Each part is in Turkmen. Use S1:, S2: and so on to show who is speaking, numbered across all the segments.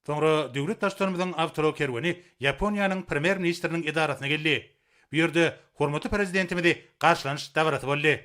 S1: Soňra döwlet Baştutanymyzyň awtoulag kerweni Ýaponiýanyň Premýer-ministriniň edarasyna geldi. Bu ýerde hormatly Prezidentimizi garşylanyş dabarasy boldy.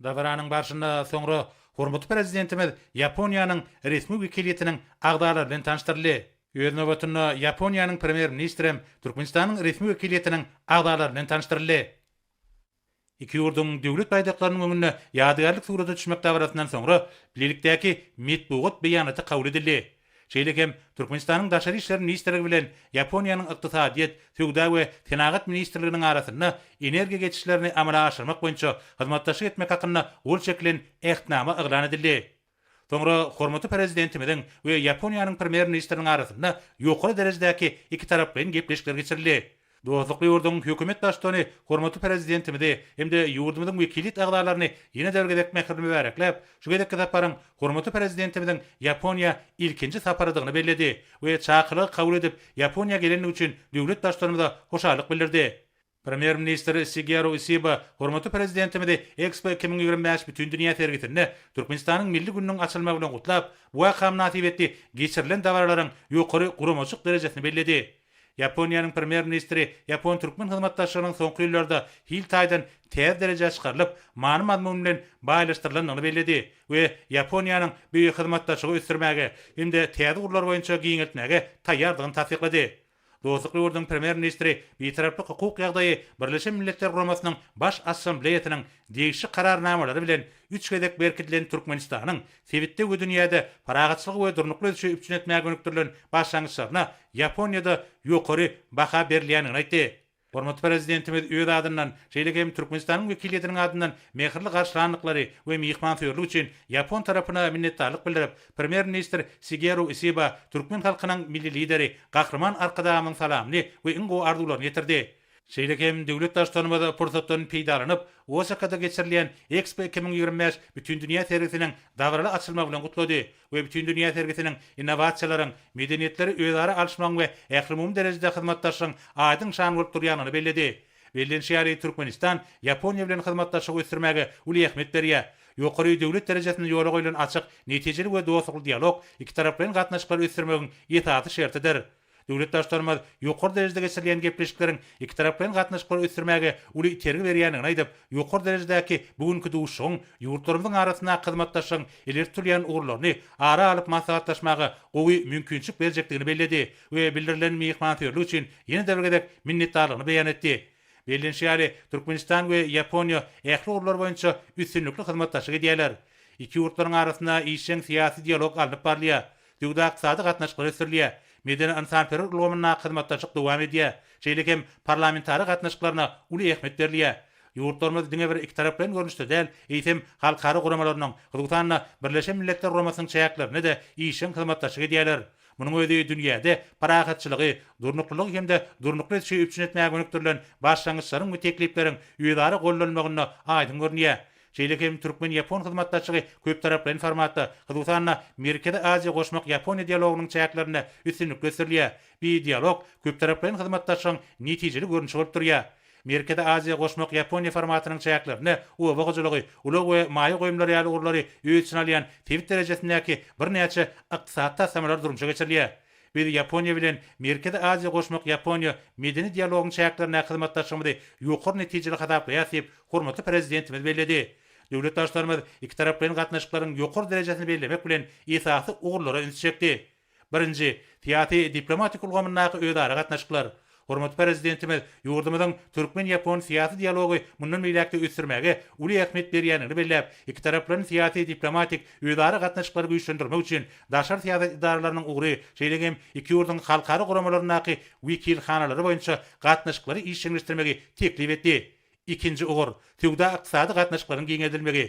S1: Dabaranyň barşynda soňra hormatly Prezidentimiz Ýaponiýanyň resmi wekiliýetiniň agzalary bilen tanyşdyryldy. Öz nobatynda Ýaponiýanyň Premýer-ministrem Türkmenistanyň resmi wekiliýetiniň agzalary bilen tanyşdyryldy. Iki ýurduň Döwlet baýdaklarynyň öňünde ýadygärlik surata düşmek dabarasyndan soňra bilelikdäki metbugat beýanaty kabul edildi. Şeýle hem Türkmenistanyň Daşary işler ministrligi bilen Ýaponiýanyň Ykdysadyýet, söwda we senagat ministrliginiň arasynda energiýa geçişlerini amala aşyrmak boýunça hyzmatdaşlyk etmek hakynda gol çekilen Ähtnama yglan edildi. Soňra hormatly Prezidentimiziň we Ýaponiýanyň Premýer-ministriniň arasynda ýokary derejedäki ikitaraplaýyn gepleşikler geçirildi. Dostlukly ýurduň Hökümet Baştutany hormatly Prezidentimizi hem-de ýurdumyzyň wekiliýet agzalaryny ýene-de bir gezek mähirli mübärekläp, şu gezekki saparyň hormatly Prezidentimiziň Ýaponiýa ilkinji saparydygyny belledi we çakylygy kabul edip, Ýaponiýa gelendigi üçin döwlet Baştutanymyza hoşallyk bildirdi. Premýer-ministr Sigeru Isiba hormatly Prezidentimizi Ekspo 2025 Bütindünýä sergisinde Türkmenistanyň Milli gününiň açylmagy bilen gutlap, bu waka mynasybetli geçirilen dabaralaryň ýokary guramaçylyk derejesini belledi. Ýaponiýanyň Premýer-ministri ýapon-türkmen hyzmatdaşlygynyň soňky ýyllarda hil taýdan täze derejä çykarylyp, many-mazmun bilen baýlaşdyrylandygyny belledi we Ýaponiýanyň bu hyzmatdaşlygy ösdürmäge hem-de täze ugurlar boýunça giňeltmäge taýýardygyny tassyklady. Dostlukly ýurduň Premýer-ministri Bitaraplyk hukuk ýagdaýy Birleşen Milletler Guramasynyň Baş Assambleýasynyň degişli Kararnamalary bilen üç gezek berkidilen Türkmenistanyň sebitde we dünýäde parahatçylygy we durnukly ösüşi üpjün etmäge gönükdirilen başlangyçlaryna Ýaponiýada ýokary baha berilýändigini aýtdy. Hormatly Prezidentimiz öz adyndan, şeýle hem Türkmenistanyň wekiliýetiniň adyndan mähirli garşylandyklary we myhmansöýerlik üçin ýapon tarapyna minnetdarlyk bildirip, Premýer-ministr Sigeru Isiba türkmen halkynyň Milli Lideri Gahryman Arkadagymyzyň salamyny we iň gowy arzuwlaryny ýetirdi. Şeýle hem döwlet Baştutanymyz pursatdan peýdalanyp, Osakada geçirilýän Ekspo 2025 Bütindünýä sergisiniň dabaraly açylmagy bilen gutlady we Bütindünýä sergisiniň innowasiýalaryň, medeniýetleri özara alyşmagyň we ählumumy derejede hyzmatdaşlygyň aýdyň nyşany bolup durýandygyny belledi. Bellenişi ýaly, Türkmenistan Ýaponiýa bilen hyzmatdaşlygy ösdürmäge uly ähmiýet berýär. Ýokary döwlet derejesinde ýola goýlan açyk, netijeli we dostlukly dialog ikitaraplaýyn gatnaşyklary ösdürmegiň esasy şertidir. Döwlet Baştutanymyz ýokary derejede geçirilýän gepleşikleriň ikitaraplaýyn gatnaşyklary ösdürmäge uly itergi berýändigini aýdyp, ýokary derejedäki bu günki duşuşygyň ýurtlarymyzyň arasyndaky hyzmatdaşlygyň ileri tutulýan ugurlaryny ara alyp maslahatlaşmaga gowy mümkinçilik berjekdigini belledi we bildirilen myhmansöýerlik üçin ýene-de bir gezek minnetdarlygyny beýan etdi. Bellenişi ýaly, Türkmenistan we Ýaponiýa ähli ugurlar boýunça üstünlikli hyzmatdaşlyk edýärler. Iki ýurtlaryň arasynda işjeň syýasy dialog alnyp barylýar. Söwda-ykdysady gatnaşyklar ösdürilýär. Medeni-ynsanperwer ulgamyndaky hyzmatdaşlyk dowam edýär. Şeýle hem parlamentara gatnaşyklaryna uly ähmiýet berilýär. Ýurtlarymyz diňe bir ikitaraplaýyn görnüşde däl, eýsem, halkara guramalarynyň, hususan-da, Birleşen Milletler Guramasynyň çäklerinde-de işjeň hyzmatdaşlyk edýärler. Munuň özi dünýäde parahatçylygy, durnuklylygy hem-de durnukly ösüşi üpjün etmäge gönükdirilen başlangyçlaryň we teklipleriň özara goldanmagynda aýdyň görünýär. Şeýle hem türkmen-ýapon hyzmatdaşlygy köptaraplaýyn formatda, hususan-da, Merkezi Aziýa goşmak Ýaponiýa dialogynyň çäklerinde üstünlikli ösdürilýär. Bi dialog köptaraplaýyn hyzmatdaşlygyň netijeli görnüşi bolup durýar. Merkezi Aziýa goşmak Ýaponiýa formatynyň çäklerinde oba hojalygy, ulag we maýa goýumlary ýaly ugurlary öz içine alýan sebit derejesindäki birnäçe ykdysady taslamalar durmuşa geçirilýär. Biz Ýaponiýa bilen Merkezi Aziýa goşmak Ýaponiýa medeni dialogyň çäklerindäki hyzmatdaşlygymyzy ýokary netijeli hasaplaýarys diýip, hormatly Prezidentimiz belledi. Döwlet Baştutanymyz ikitaraplaýyn gatnaşyklaryň ýokary derejesini bellemek bilen, esasy ugurlara ünsi çekdi. Birinji, syýasy-diplomatik ulgamyndaky özara gatnaşyklar. Hormatly Prezidentimiz ýurdumyzyň türkmen-ýapon syýasy dialogy mundan beýläk-de ösdürmäge uly ähmiýet berýändigini belläp, ikitaraplaýyn syýasy-diplomatik özara gatnaşyklary güýçlendirmek üçin daşary syýasat edaralarynyň ugry, şeýle hem iki ýurduň halkara guramalaryndaky wekilhanalary boýunça gatnaşyklary işjeňleşdirmegi teklip etdi. Ikinji ugur, söwda-ykdysady gatnaşyklaryň giňeldilmegi.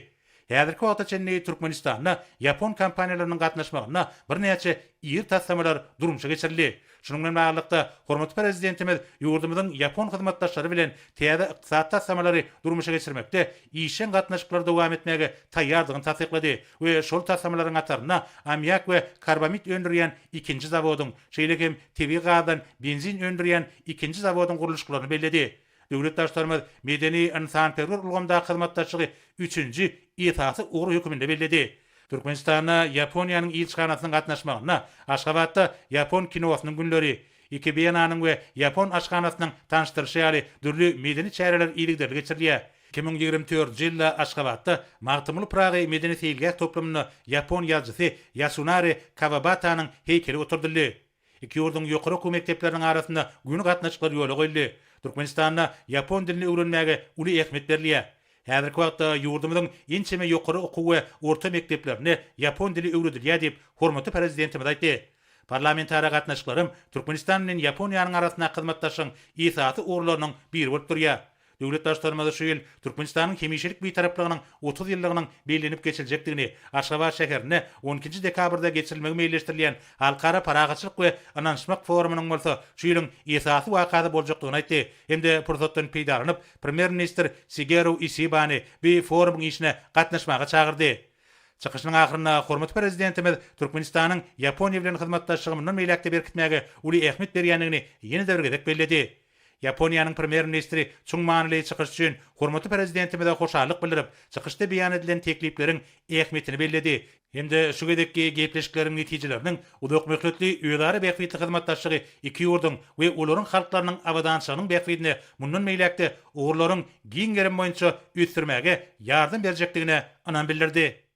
S1: Häzirki wagta çenli Türkmenistanda ýapon kompaniýalarynyň gatnaşmagynda birnäçe iri taslamalar durmuşa geçirildi. Şunuň bilen baglylykda, hormatly Prezidentimiz ýurdumyzyň ýapon hyzmatdaşlary bilen täze ykdysady taslamalary durmuşa geçirmekde işjeň gatnaşyklary dowam etmäge taýýardygyny tassyklady we şol taslamalaryň hatarynda ammiak we karbamid öndürýän ikinji zawodyň, şeýle hem tebigy gazdan benzin öndürýän ikinji zawodyň gurluşyklaryny belledi. Döwlet Baştutanymyz medeni-ynsanperwer ulgamdaky hyzmatdaşlygy üçünji esasy ugur hökmünde belledi. Türkmenistanda Ýaponiýanyň ilçihanasynyň gatnaşmagynda Aşgabatda Ýapon kinosynyň günleri, Ikebenanyň we ýapon aşhanasynyň tanyşdyrylyşy ýaly dürli medeni çäreler yzygiderli geçirilýär. 2024-nji ýylda Aşgabatda Magtymguly Pyragy medeni-seýilgäh toplumynda ýapon ýazyjysy Ýasunari Kawabatanyň heýkeli oturdyldy. Iki ýurduň ýokary okuw mekdepleriniň arasynda göni gatnaşyklar ýola goýuldy. Türkmenistanda ýapon dilini öwrenmäge uly ähmiýet berilýär. Häzirki wagtda ýurdumyzyň ençeme ýokary okuw we orta mekdeplerinde ýapon dili öwredilýär diýip, hormatly Prezidentimiz aýtdy. Parlamentara gatnaşyklaram Türkmenistan bilen Ýaponiýanyň arasyndaky hyzmatdaşlygyň esasy ugurlarynyň biri bolup durýar. Döwlet Baştutanymyz şu ýyl Türkmenistanyň hemişelik Bitaraplygynyň 30 ýyllygynyň bellenip geçiljekdigini, Aşgabat şäherinde on ikinji dekabrda geçirilmegi meýilleşdirilýän Halkara parahatçylyk we ynanyşmak forumynyň bolsa şu ýylyň esasy wakasy boljakdygyny aýtdy hem-de pursatdan peýdalanyp, Premýer-ministr Sigeru Isibany bu forumyň işine gatnaşmaga çagyrdy. Çykyşynyň ahyrynda hormatly Prezidentimiz Türkmenistanyň Ýaponiýa bilen hyzmatdaşlygy mundan beýläk-de berkitmäge uly ähmiýet berýändigini ýene-de bir gezek belledi. Ýaponiýanyň Premýer-ministri çuň manyly çykyş üçin hormatly Prezidentimize hoşallyk bildirip, çykyşda beýan edilen teklipleriň ähmiýetini belledi hem-de şu gezekki gepleşikleriň netijeleriniň uzakmöhletli özara bähbitli hyzmatdaşlygy iki ýurduň we olaryň halklarynyň abadançylygynyň bähbidine mundan beýläk-de ugurlaryň giň gerimi boýunça ösdürmäge ýardam berjekdigine ynam bildirdi.